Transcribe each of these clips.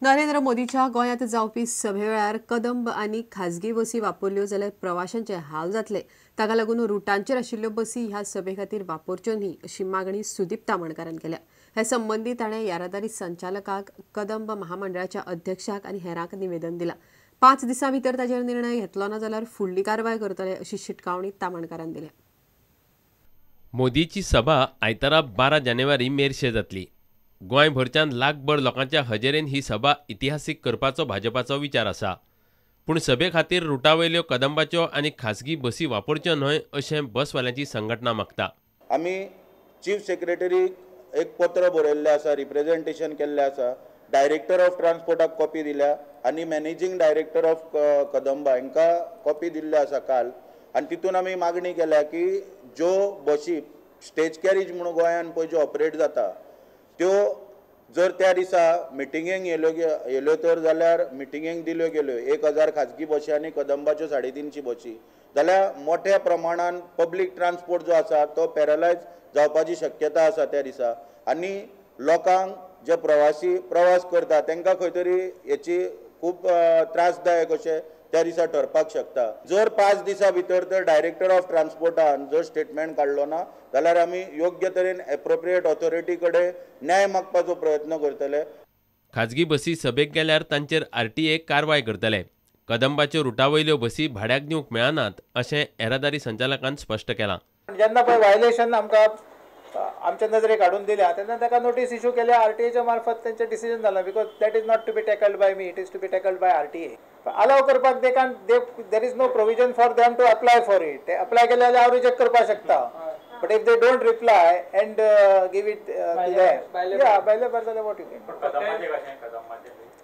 नरेंद्र मोदीच्या गोंयांत जावपी सभे वेळार कदंब आनी खाजगी बसी वापरल्यो जाल्यार प्रवाशांचे हाल जातले. ताका लागून रुटांचेर आशिल्ल्यो बसी ह्या सभे खातीर वापरच्यो न्ही अशी मागणी सुदीप तामणकारान केल्या. हे संबंदी ताणें येरादारी संचालकाक, कदंब महामंडळाच्या अध्यक्षाक आनी हेरांक निवेदन दिलां. 5 दिसां भितर ताचेर निर्णय घेतलो ना जाल्यार फुडली कारवाय करतले अशी शिटकावणी तामणकारान दिल्या. मोदीची सभा आयतारा 12 जानेवारी मेरशे जातली. गोंयभरच्यान लाखभर लोकांच्या हजेरेन ही सभा इतिहासीक करपाचो भाजपाचो विचार आसा. पूण सभे खातीर रुटावयल्यो कदंबाच्यो आनी खासगी बसी वापरच्यो न्हय अशें बसवाल्यांची संघटना मागता. आमी चीफ सेक्रेटरीक एक पत्र बरयल्लें आसा, रिप्रेजेंटेशन केल्लें आसा, डायरेक्टर ऑफ ट्रान्सपोर्टाक कॉपी दिल्या आनी मॅनेजींग डायरेक्टर ऑफ कदंबा हांकां कॉपी दिल्ल्यो आसा काल. आनी तितून आमी मागणी केल्या की ज्यो बशी स्टेज कॅरीज म्हणून गोंयान पळय ज्यो ऑपरेट जाता त्यो जर त्या दिसा मिटिंगेक येयल्यो तर जाल्यार मिटिंगेक दिल्यो गेल्यो 1000 खाजगी बशी आनी कदंबाच्यो 350 बशी जाल्यार मोठ्या प्रमाणान पब्लीक ट्रान्सपोर्ट जो आसा तो पॅरलायज जावपाची शक्यता आसा त्या दिसा. आनी लोकांक जे प्रवासी प्रवास करता तांकां खंय तरी हेची खूब त्रासदायक अशें त्या दिसा ठरपाक शकता. जर 5 दिसां भितर तर डायरेक्टर ऑफ ट्रान्सपोर्टान जर स्टेटमेंट काडलो ना जाल्यार आमी योग्य तरेन एप्रोप्रिएट ऑथॉरिटी कडेन न्याय मागपाचो प्रयत्न करतले. खाजगी बसी सभेक गेल्यार तांचेर आरटीए कारवाय करतले. कदंबाच्यो रुटावयल्यो बसी भाड्याक दिवंक मेळनात अशें येरादारी संचालकान स्पश्ट केलां. जेन्ना पळय व्हायलेशन आमकां आमच्या नजरेक हाडून दिल्या तेन्ना ताका नोटीस इशू केल्या, आरटीएच्या मार्फत तेंचें डिसिजन जालां. Because that is not to be tackled by me, it is to be tackled by RTA. Allow करपाक they can, there is no provision for them to apply for it. ते apply केले जाल्यार हांव reject करपाक शकता, but if they don't reply and give it to them, या बायले जाल्यार what you can.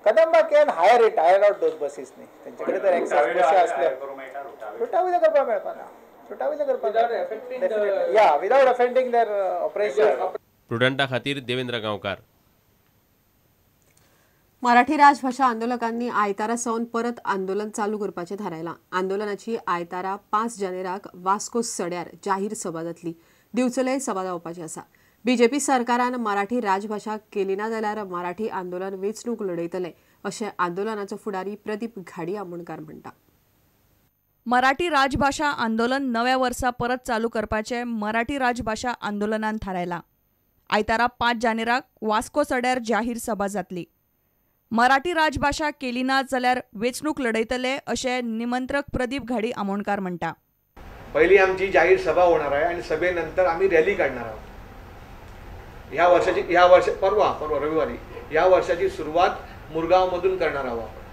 Kadamba can hire it, hire out those buses न्ही, तेंचे कडेन तर एक्सेस बसी आसल्या रुटा वयले करपाक मेळपाना, विदाउट अफेंडिंग there operation. प्रुडंटा खातीर देवेंद्र गांवकार. मराठी राजभाषा आंदोलकांनी आयतारा सावन परत आंदोलन चालू करपाचें थारायलां. आंदोलनाची आयतारा 5 जानेराक वास्को सड्यार जाहीर सभा जातली. दिवचले सभा जावपाची आसा. बीजेपी सरकारान मराठी राजभाषा केली ना जाल्यार मराठी आंदोलन वेंचणूक लढयतले अशें आंदोलनाचो फुडारी प्रदीप घाडी आमोणकार म्हणटा. मराठी राजभाषा आंदोलन नव्या वर्सा परत चालू करपाचें मराठी राजभाषा आंदोलनान थारायलां. आयतारा 5 जानेराक वास्को सड्यार जाहीर सभा जातली. मराठी राजभाषा केली ना जाल्यार वेंचणूक लढयतले अशें निमंत्रक प्रदीप घाडी आमोणकार म्हणटा. पहिली आमची जाहीर सभा होणार आहे आणि सभेनंतर आम्ही रॅली काढणार आहोत. ह्या वर्ष परवा रविवारी या वर्षाची सुरुवात मुरगावमधून करणार आहोत आपण.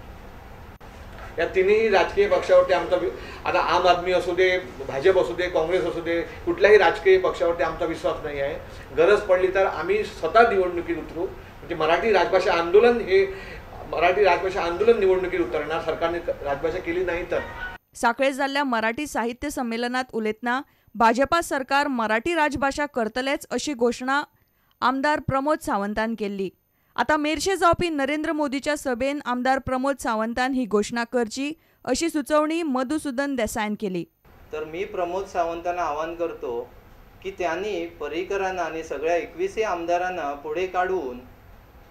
या तिन्ही राजकीय पक्षावरती आमचा, आता आम आदमी असू दे, भाजप असू दे, काँग्रेस असू दे, कुठल्याही राजकीय पक्षावरती आमचा विश्वास नाही आहे. गरज पडली तर आम्ही स्वतः निवडणुकीत उतरू. म्हणजे मराठी राजभाषा आंदोलन हे मराठी राजभाषा आंदोलन निवडणुकीत उतरणार, सरकारने राजभाषा केली नाही तर. साखळे जाल्ल्या मराठी साहित्य संमेलनात उलयतना भाजपा सरकार मराठी राजभाषा करतलेच अशी घोशणा आमदार प्रमोद सावंतान केल्ली. आता मेरशे जावपी नरेंद्र मोदीच्या सभेन आमदार प्रमोद सावंतान ही घोशणा करची अशी सुचोवणी मधुसूदन देसायन केली. तर मी प्रमोद सावंतांना आवाहन करतो की त्यांनी पर्रीकरांना आणि सगळ्या 21 आमदारांना पुढे काढून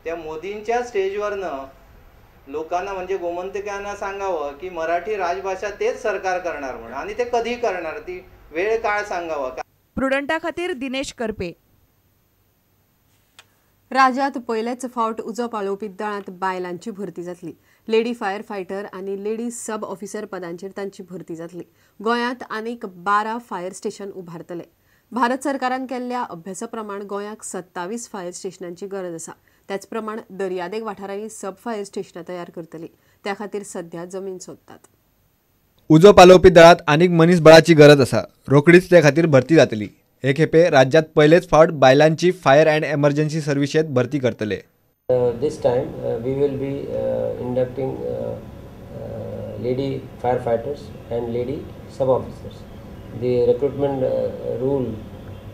त्या मोदींच्या स्टेजवरनं लोकांना म्हणजे गोमंतकांना सांगावं की मराठी राजभाषा तेच सरकार करणार म्हणून, आणि ते कधी करणार ती वेळ काळ सांगावा. प्रुडंटा खातीर दिनेश करपे. राज्यात पयलेच फावट उजो पालोवपी दळांत बायलांची भरती जातली. लेडी फायर फायटर आनी लेडी सब ऑफिसर पदांचेर तांची भरती जातली. गोंयांत आनीक 12 फायर स्टेशन उबारतले. भारत सरकारान केल्ल्या अभ्यासा प्रमाण गोंयाक 27 फायर स्टेशनांची गरज आसा. त्याच प्रमाण दर्यादेग वाठारांनी सब फायर स्टेशनां तयार करतली. त्या खातीर सध्या जमीन सोदतात. उजो पालोवपी दळांत आनीक मनीस बळाची गरज आसा. रोखडीच ते खातीर भरती जातली. हे खेपे राज्यात पयलेच फावट बायलांची फायर अँड एमर्जन्सी सर्विसेत भरती करतले. This time we will be inducting lady fire fighters and lady sub officers. The recruitment rule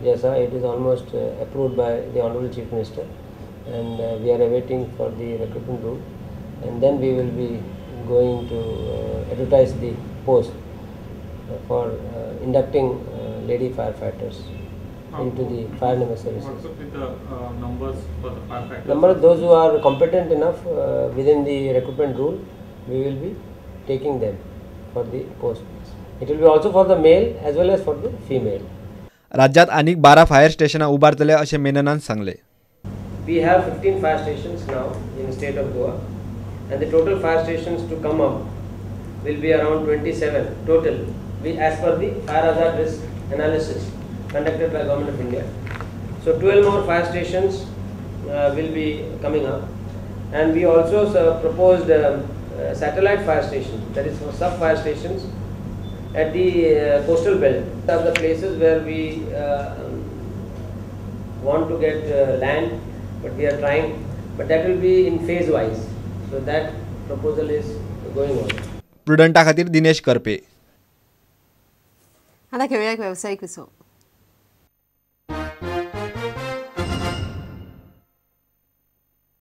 जे आसा it is almost approved by the honourable chief minister and we are awaiting for the recruitment rule and then we will be going to advertise the post for inducting lady fire fighters. into the fire and emergency services. What would be the numbers for the firefighters? Number of those who are competent enough within the recruitment rule, we will be taking them for the post. It will be also for the male as well as for the female. राज्यात आनीक 12 fire स्टेशनां उबारतले अशें मेननान सांगलें. We have 15 fire stations now in the state of Goa, and the total fire stations to come up will be around 27 total, as per the fire hazard risk analysis conducted by Government of India. So 12 more fire stations will be coming up, and we also proposed satellite fire stations, that is for sub fire stations at the coastal belt. These are the places where we want to get land, but we are trying, but that will be in phase wise. So that proposal is going on. प्रुडंटा खातीर दिनेश करपे. आता घेऊया एक व्यावसायिक विसव.